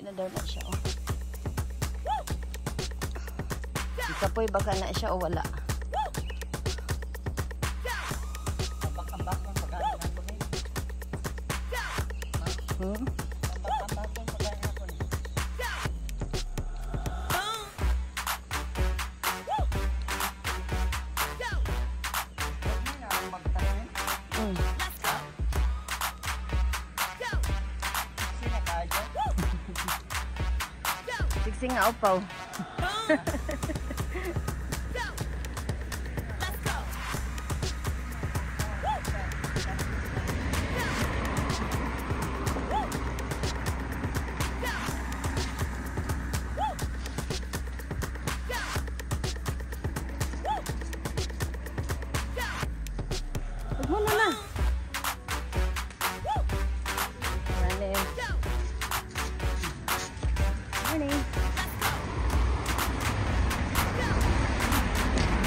na daw na siya, oh. Ikapoy baka na siya o wala. Hmm? Siksi nga upaw. Huwag mo na. Morning.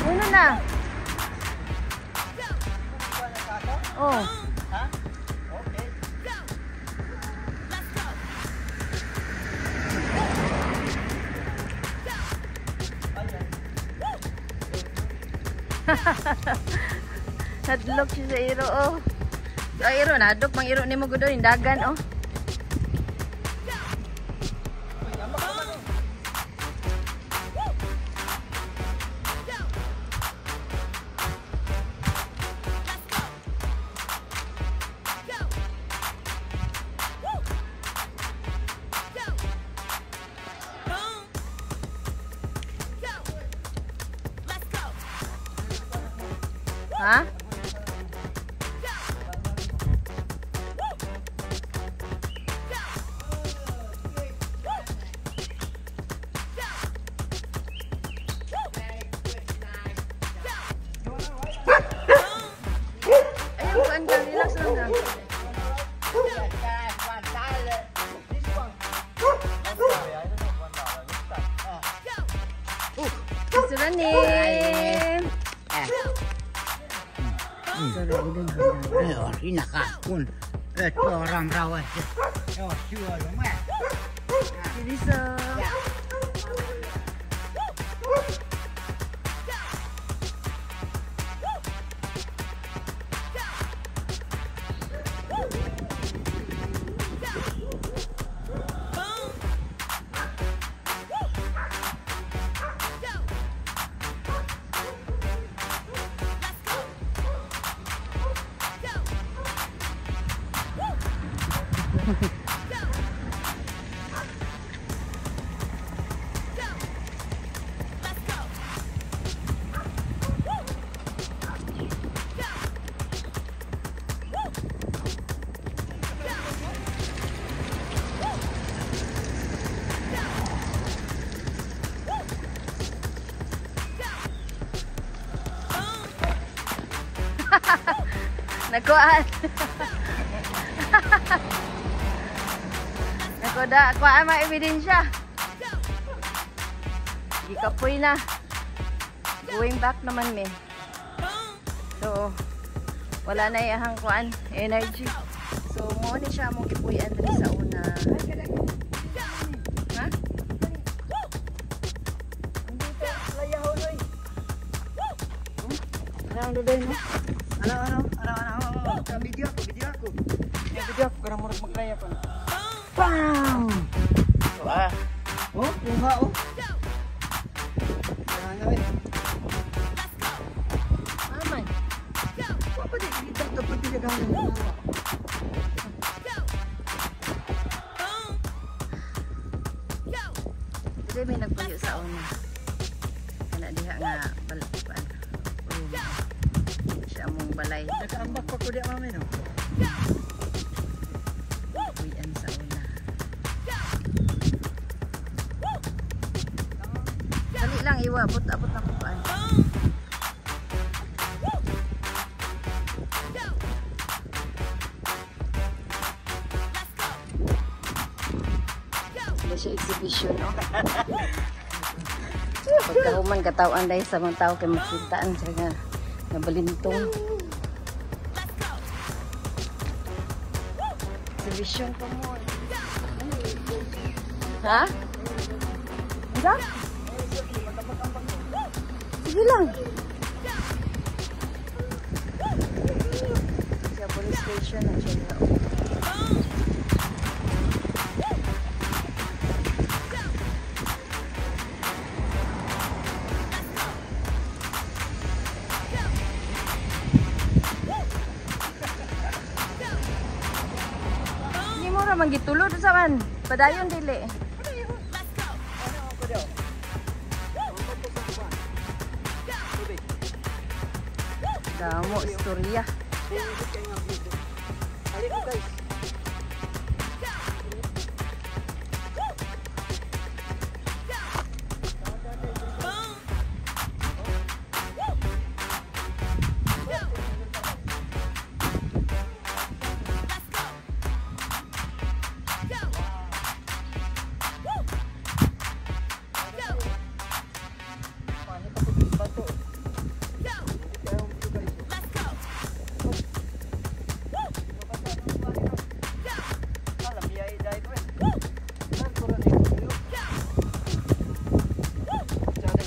Uno na. Oh. Ha? Okay. Let's go. Hadlok siya sa iro, oh. Sa iro, nadok mang iro nimo gud yung dagan, oh. Ha? Ayun, kuan ka, relax lang ha. Suranin! Nakuan. Nakuda, kuan mga ebidensya. Gikapoy na. Going back naman me. So, wala na iyahang kuan, energy. So, mo ni siya mong gipuy-an diri sa una. Ha? Ano? Video ako. Video ako karang murag maglaya pa. Bam! Ah. Oh, kuha oh. Ano eh? Aman. Wa pa di kita to pati gagawin. Dili may nagpuyo sa una. Kana diha nga balakpan. Siya among balay. Nakaambak pa ko di mami no. Puyan sa una. Dali lang iwa, abot-abot na kuan. Wala siya exhibition, no? Pagkahuman, katawan dahil sa mga tao kay makitaan siya nga nabalintong. Exhibition pa mo. Ha? Unsa? Sige lang. Siya police station na siya. Hindi mo ra man gitulod sa man. Padayon dili. Damo istorya. Aliko, guys.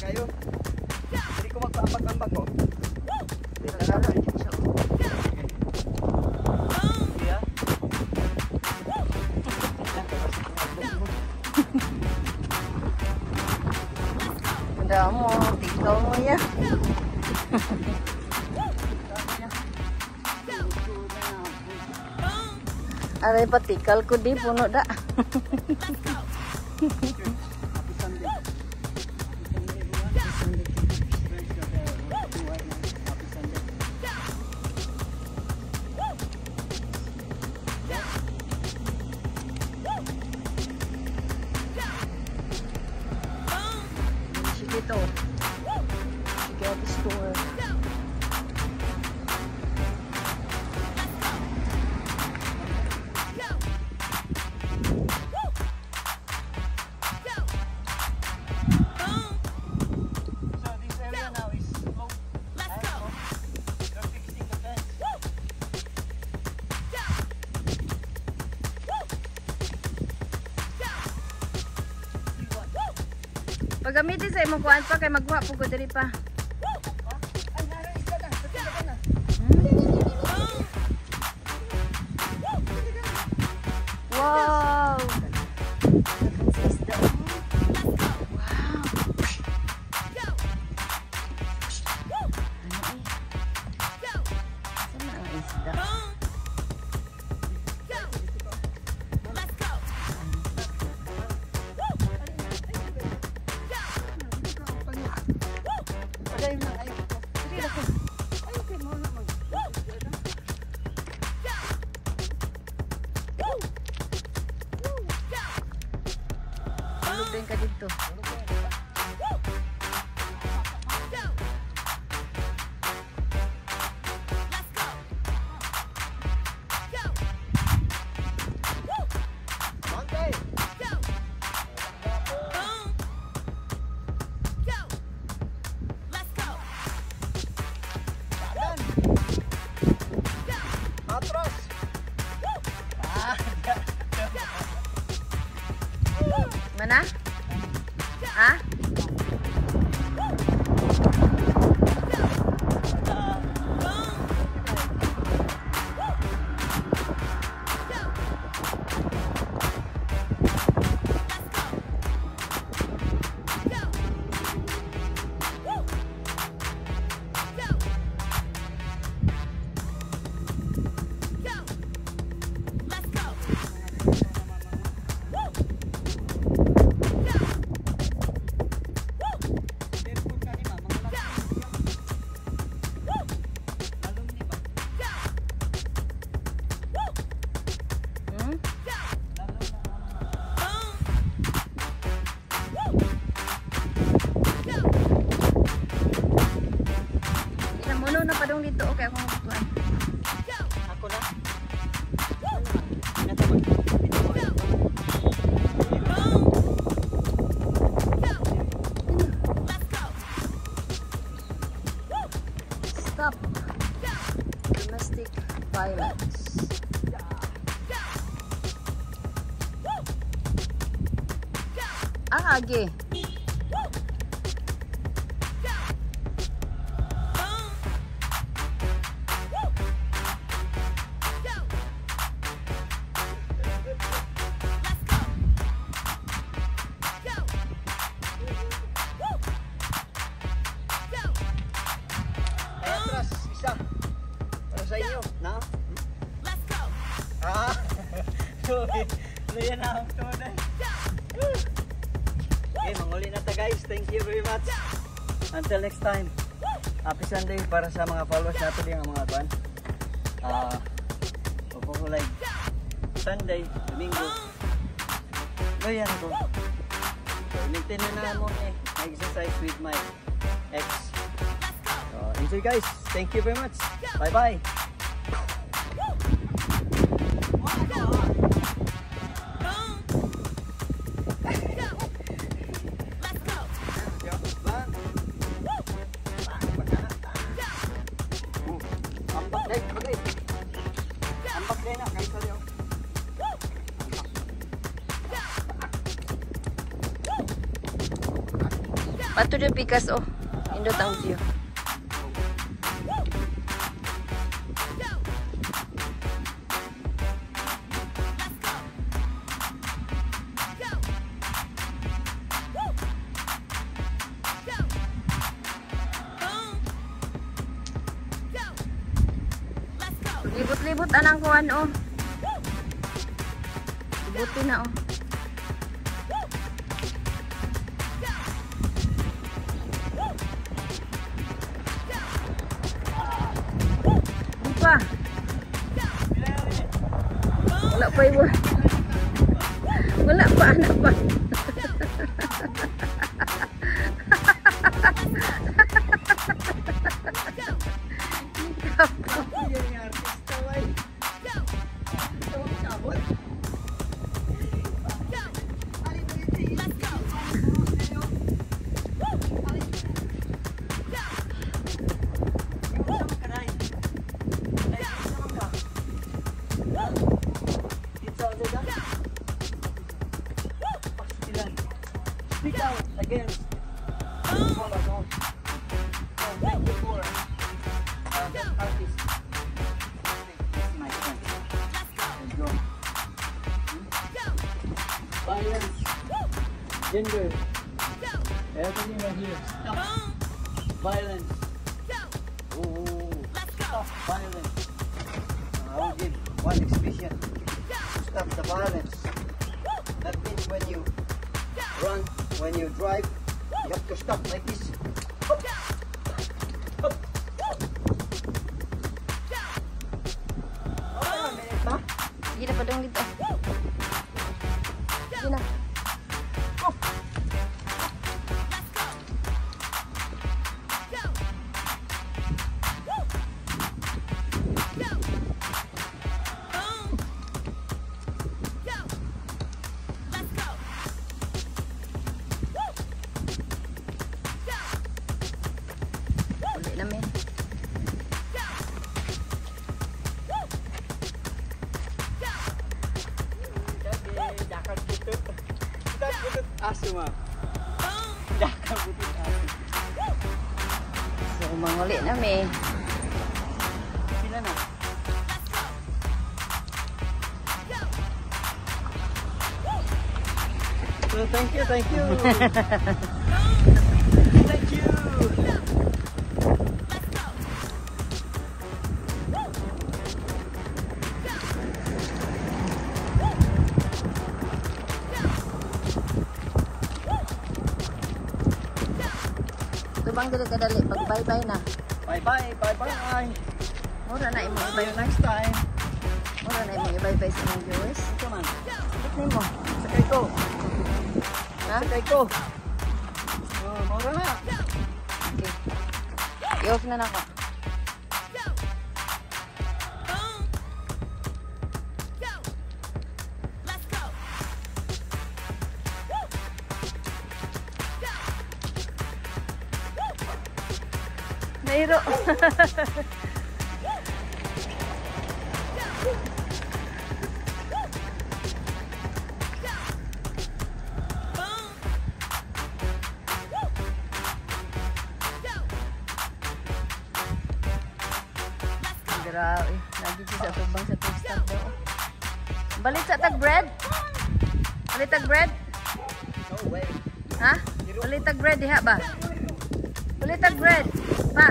Kayo. Hindi ko magpaambag-ambag ko. Kuya. Damo, ikaw mo ya. Aray patikal ko di puno da. Happy Sunday. Happy Sunday, everyone. Happy Sunday. Sige to. Sige at store. So this area now is closed. Let's go. They're fixing the fence. Pagamitin sa imong kuan pa kay magwa po ko diri pa. Ay, nara isda na. Sa na. Wow! Daghang sa isda. Wow! Ano eh? Saan na ang isda? Padayon lang, ayaw ko. Diri ra ko. Ay, okay mo naman. Tulog din ka dito. Monkey! Dagan! Atras! Ah, Mana? Ha? Ang agi. Ay, atras, isa. Para sa inyo, na? Let's go. Ah! Luya na ang tunay. Okay, manguli na ta, guys. Thank you very much. Until next time. Happy Sunday para sa mga followers natin yung mga kuan. Ah, uh, live. Sunday, Domingo. Luya na ko. So, maintain na na mo eh. Exercise with my ex. So, enjoy, guys. Thank you very much. Bye-bye. Let's go. Bang! Ambak day, ambak day. Ambak day na, kahit sa'yo. Pato na pikas oh. Indot ang view. Let's go. Go. Woo. Go. Boom. Go. Let's go. Libot-libot anang kuan oh. Libutin na oh. Go. Woo. Go. Di pa. Wala pa ibo. Wala pa, anak pa. Yan yung artista, way. Go. Ito ang sabot. Go. Let's go. Woo. Go. Yung ka na. Ay, isa man ka. It's all the Pastilan. Speak out against all adults. So, thank you for that artist. It's my friend. Let's go. Let's go. Go. Violence, gender, Go. everything right here. Stop Boom. violence. Go. Oh, Let's go. stop violence. I will give one exhibition Go. to stop the violence. That means when you Go. run, when you drive, you have to stop like this. Hop, Go. hop. Go. Okay, 1 minute pa. Sige na pa dong dito. Sige na. Go. Let's go. Go. Woo. Go. Boom. Go. Let's go. Woo. Go. Uli namin. Go. Woo. Go. Dakar butut. Dakar butut aso ma. Boom. Dakar butut aso. So, manguli nami. Pila na? Let's go. Go. Woo. So thank you, thank you. Thank you. Go. Let's go. Woo. Go. Woo. Go. Woo. Go. Tubang dili kadali pag bye-bye na. Bye bye, bye bye. Mura na imong See i-bye. you next time. Mura na imong i-bye-bye sa imong viewers. Ito man. Bakit nimo? Sakay ko. Ha? Sakay ko. Oh, mura na. Okay. I-off na nako. Go. Boom. Go. Let's go. Woo. Go. Woo. Nairo. Go. Woo. Go. Boom. Grabe. Lagi siya sa tubang sa truck stop daw. Balit sa tag bread? Balit tag bread? No way. Ha? Balit tag bread diha ba? Balit tag bread. Pa.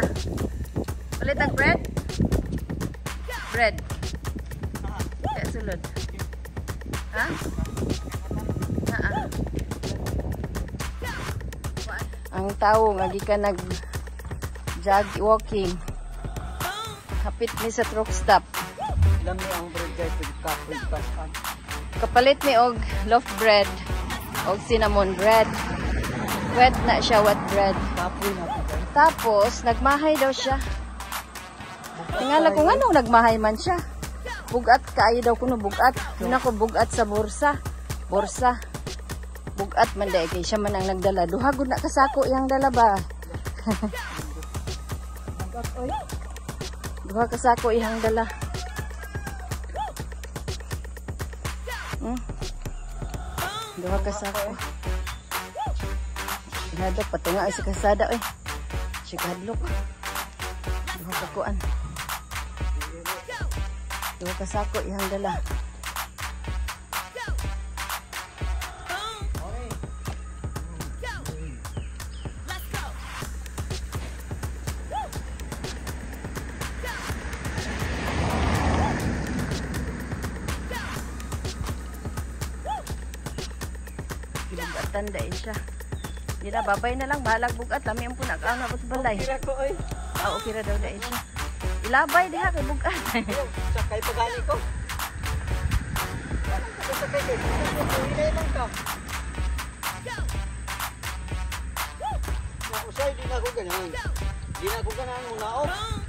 Balit tag bread? Bread. Kaya sulod. Ha? Ha. Ang tao nga gikan nag jog walking. Hapit ni sa truck stop. Lami ang bread, guys, with coffee paskan. Kapalit ni og loaf bread og cinnamon bread. Wet na siya, wet bread. Kapoy na po, guys. Tapos, nagmahay daw siya. Tingala ko nganong nagmahay man siya. Bugat kaayo daw kuno, bugat. Yun ako, bugat sa bursa. Bursa. Bugat man dai kay siya man ang nagdala. Duha gud na kasako iyang dala ba. Bugat oy. Duha kasako iyang dala. Duha kasako. Ihadlok patunga ay sa kasada oy. Siya kahadlok. Duha ka kuan. Duha kasako iyang dala. Okay. Go. Let's go. Woo. Go. Woo. Go. Woo. Gibugatan dahil siya. Di na, babay na lang. Bahalag bugat. Lami ang punak. Ano ako sa balay. Kira ko oy. Ah, okay ra daw dahil siya. Ilabay diha kay bugat. Sakay pa gani ko. Sakay kay. Hinay lang ka. Go. Woo. Na usay di na ako ganahan. Di na ako ganahan mo naog. Boom.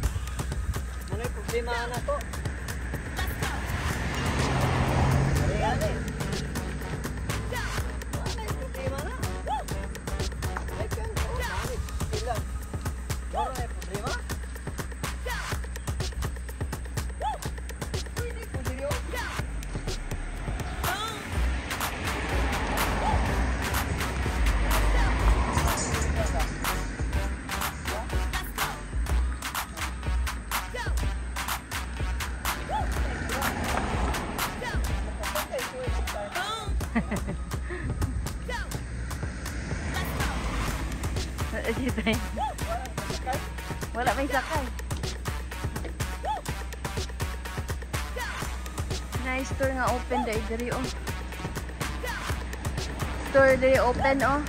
Muna yung problema na to. Let's go. Ari ani. Go. Wala yung problema na. Woo. I can go manage. Sila. Wala yung problema. Go. Woo. Pwede ko diri oh. Go. Boom. Woo. Go. Let's go. Go. Woo. Go. Boom. Go. Let's go. Dito eh. Wala may sakay. Woo. Go. Nice store nga open dahil diri oh. Go. Store diri open oh.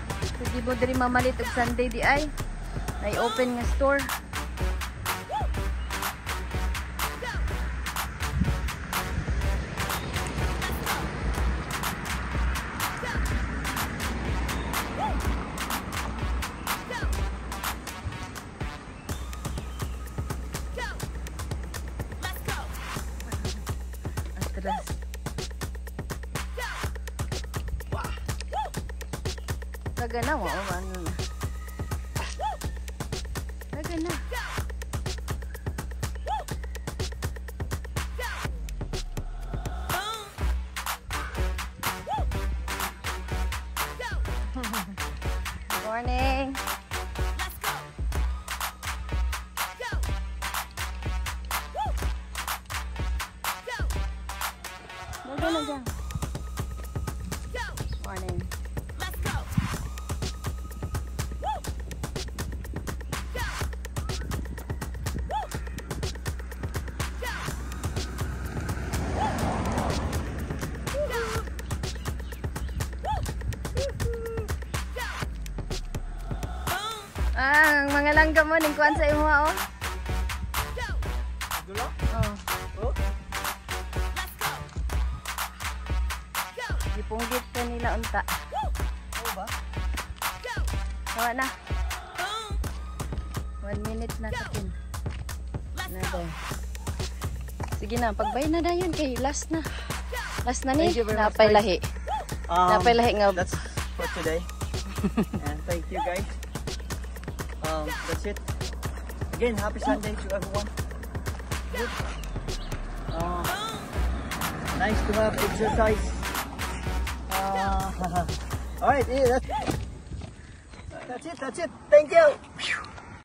Pwede mo diri mamalit og Sunday di ay. Nay open nga store. Woo. Go. Let's go. Go. Woo. Go. Go. Let's go. Atras. Go. Woo. Taga na mo ano na. Woo. Taga na. Go. Woo. Go. Boom. Woo. Go. Good morning. Let's go. Go. Woo. Go. Daga na dyan. Go. Morning. Let's go. Woo. Go. Woo. Go. Woo. Go. Woo. Go. Boom. Ah, ang mga langga mo ning kuan sa imo oh. Go. Dulo? Oh, Oh. Let's go. Go. Gipunggit ka nila unta. Woo. Oo ba? Go. Tawa na. Boom. 1 minute na kapin. Let's Na go. day. Sige na, pagbay na dayon kay last na. Last na ni. Thank you very much, Napay guys. lahi. Napay lahi nga. That's for today. And thank you, guys. That's it. Again, happy Sunday to everyone. Good. Nice to have exercise. All right, yeah, that's it. That's it. Thank you.